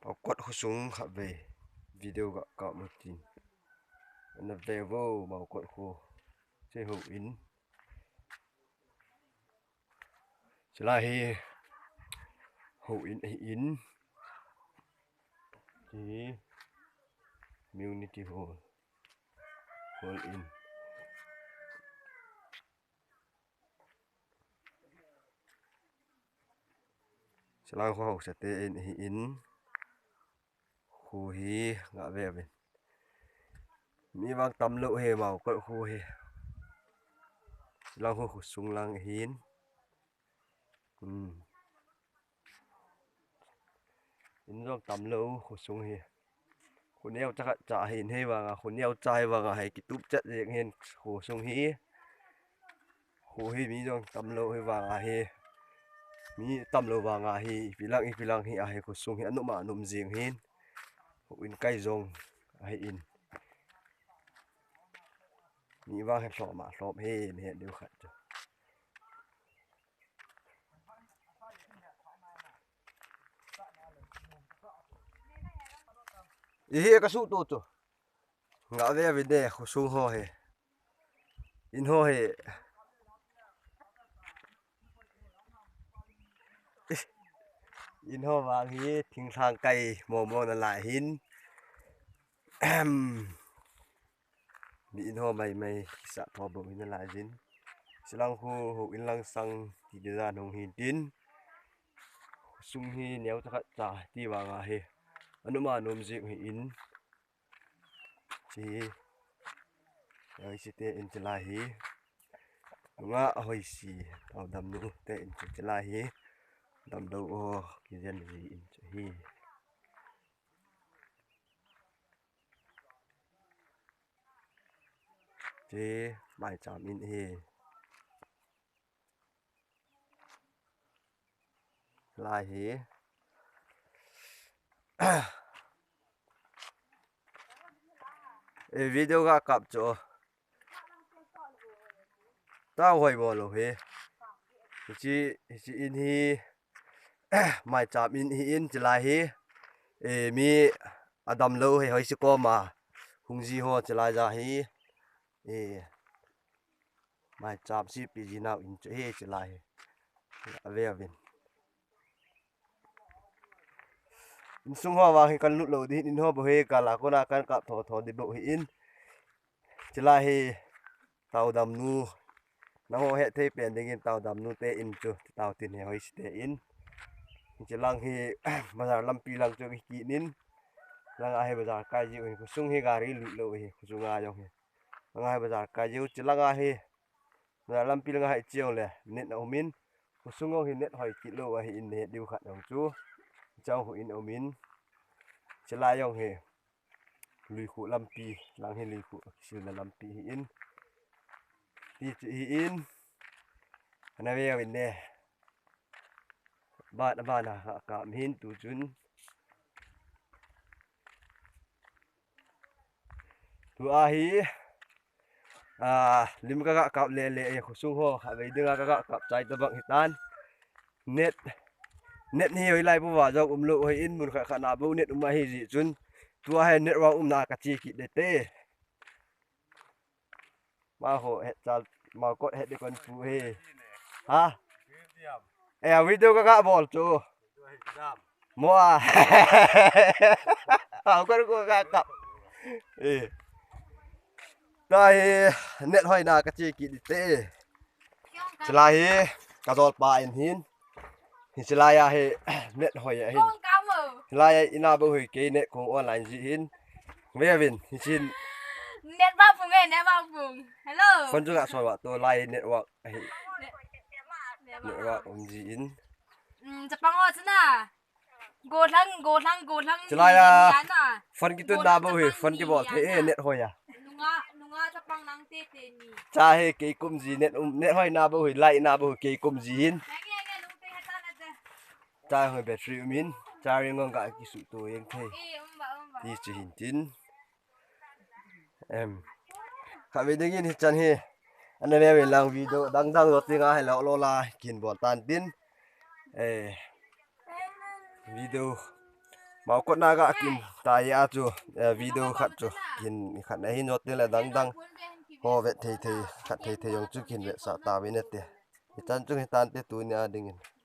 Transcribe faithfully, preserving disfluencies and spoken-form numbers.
Maokot khosung khatvei video ga kap u tin. Ana ve vo Maokot kho. Hiche houin. Chulai hi houin ahin. Hiche community hall. Hall in. Chulai kho haosa te in ahin. Kho hi ga ve uvin. Mi vang tamlou hi Maokot kho hi. Chulai kho khosung lang ahin. Hmm. In jong tamlou khosung hi. Kho neocha khat cha ahin, hivanga kho neocha hivanga hi kitup chet jeng hin khosung hi. Kho hi mi jong tamlou hivanga hi. Mi tamlou vanga hi, ipi lang, ipi lang hi ahi, khosung hi anom anom jeng hin. Houin kai jong ahin. Mi vang hi lhom a lhom hi, nahet diu khat chu. Ihi ka suhto chu. Ga ve uvin ne, khosung ho hi. In ho hi. In ho vang hi, thinglhang kai momo nalai hin. Mi in ho maimai, kisah tho bou hi nalai jin. Chulai kho, houin lang sang, ti ding jan hung hin tin. Khosung hi neocha khat cha, ti vanga hi. Anom anom jeng hi in. Hiche hi, hoisi te in chulai hi. Nunga hoisi, tao damnu te in chu chulai hi. Damlou o, kijen ji in chu hi. Hiche maicham in hi. Lai hi. E video ga kap chu. Tao hoi bol lou hi. Hiche, hiche in hi. Maicham in hi in chulai hi. E mi adamlou hi hoisi koma. Hung ji ho chulai ja hi. E. Maicham sipi jinau in chu hi chulai hi. Ave uvin. Insung ho vang hi kan lut lou ding, in ho bou hi kal a kona kan kap tho tho ding bou hi in. Chulai hi tao damnu. Nangho hetthei pen dingin tao damnu te in chu, tao tin hi hoisi te in. Chulai hi bazar lampi lang chu kikit in. Langa hi bazar kai jiu hi, khosung hi gari lut lou hi, khosung a jong hi. Langa hi bazar kai jiu, chulanga hi. Bazar lampi langa hi cheu le, net a um in. Khosung jong hi net hoi kit lou ahi in, nahet diu khat jong chu. Chang hu in um in. Chulai jong hi. Luikhu lampi, lang hi luikhu kisilna lampi hi in. Ti chu hi in. Ana ve uvin ne. Ban, ban a ka, ka min tu chun. Tua hi, a, lim ka ga kap le le, e, khosung ho, a, vei dinga ka ga kap chai tabang hitan. Net, net hi hoilai bou va jong um lou hi in, mun khat khat na bou net um ahi ji chun. Tua hi network umna ka che kit ding te. Ma ho het chal, ma kot het de kon pu he. Ha? E, a video ka ga bol chu. Mo a. A, ko ko ga kap. E. Tua hi net hoina ka che kit ding te. Chulai hi ka jolpa in hin. Hiche lai a hi net hoi ahin. Kong ka mo. Hiche lai a ina bou hi kei net kong online ji hin. Ve uvin, hichen. Net ba pung e, net ba pung. Hello. Phone chu ga soi va to lai network ahi. Net, network um ji in. Mm, chapang o chuna. Gothlang, gothlang, gothlang. Hiche lai a. Phone kitun na bou hi, phone kibol thei e, net hoi a. Nunga, nunga chapang nang te te ni. Cha hi kei kum ji net um, net hoina bou hi, lai na bou hi kei kum ji hin. Nang ye, nang ye, nung te heta na te. Cha hi battery um in, charging ngong ka kisu to yeng thei. E, um ba, um ba. Ti chu hin tin. Em. Kha ve ding in hichan hi. Ana ve ve lang video dang dang lo tinga hi lo lo la kin bol tan tin. E. Video. Paokot na ga kim tai a chu, eh, video khat chu kin khat na hin jote le dang dang ho vet thei thei, khat thei thei jong chu kin vetsah tauvin ate. Hichan chu hitante tunia dingin.